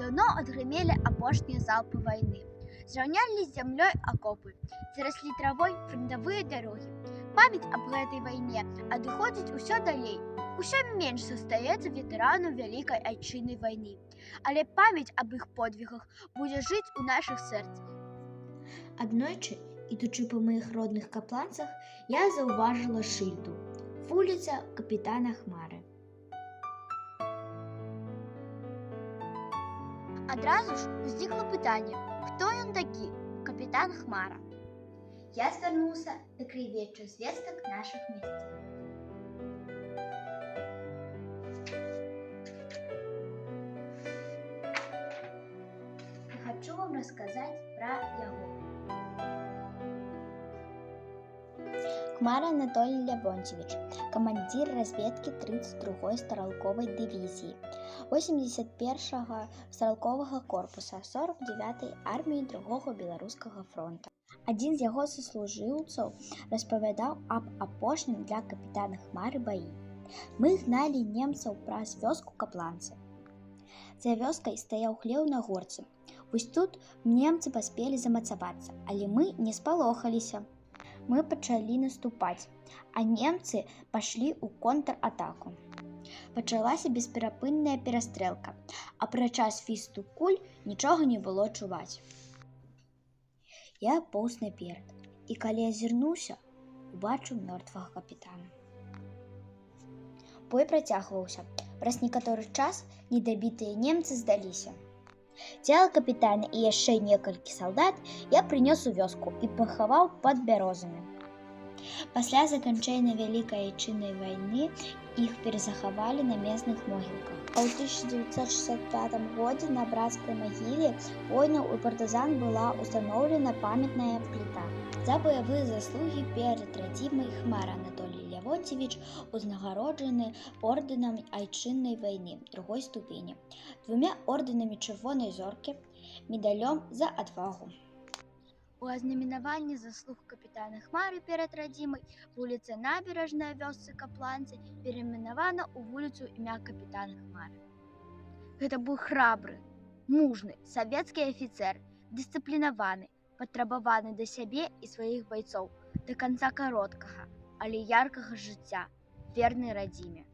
Даўно адгрымелі апошнія залпы вайны. Зраўнялі з зямлёй акопы, зараслі травой франтавыя дарогі. Памяць аб гэтай вайне адыходзіць усё далей. Усё менш застаецца ветэранаў Вялікай Айчыннай вайны. Але памяць аб іх подвігах будзе жыць у нашых сэрцах. Аднойчы, ідучы па маіх родных Капланцах, я заўважыла шыльду: «Вуліца капітана Хмары». Адразу ж узнікла пытанне, хто ён такі, капітан Хмара? Я звярнуўся да краяведчых звестак нашых мясцін. І хачу вам расказаць пра яго. Хмара Анатолий Лявонцьевіч, камандзір разведкі 32-й стралковай дывізіі, 81-го стралковага корпуса 49-й арміі Другога Беларускага фронта. Адзін з яго саслужыўцаў распавядаў аб апошнім для капітана Хмары баі. «Мы гналі немцаў праз вёску Капланцы. За вёскай стаяў хлеў на горцы. Вось тут немцы паспелі замацавацца, але мы не спалохаліся. Мы пачалі наступаць, а немцы пашлі ў контратаку. Пачалася бесперапынная перастрэлка, апрача свісту куль нічога не было чуваць. Я поўз наперад, і калі азірнуўся, убачыў мёртвага капітана. Бой працягваўся. Праз некаторы час недабітыя немцы здаліся. Цела капітана і яшчэ некалькі салдат я прынёс у вёску і пахаваў пад бярозамі». Пасля заканчэння Вялікай Айчыннай вайны іх перазахавалі на местных могілках. А ў 1965 годзе на брацкай магіле воінаў і партызан была устаноўлена памятная пліта. За баявыя заслугі перад радзімай Хмара Анатолий Лявонцьевіч узнагароджаны ордэнам Айчыннай вайны другой ступені, двумя ордэнамі Чырвонай Зоркі, медалём «За адвагу». У азнаменаванне заслуг капітана Хмары перад радзімай вуліца Набярэжная вёсцы Капланцы перайменавана ў вуліцу імя капітана Хмары. Гэта быў храбры, мужны савецкі афіцэр, дысцыплінаваны, патрабаваны да сябе і сваіх байцоў, да канца кароткага, але яркага жыцця, верны радзіме.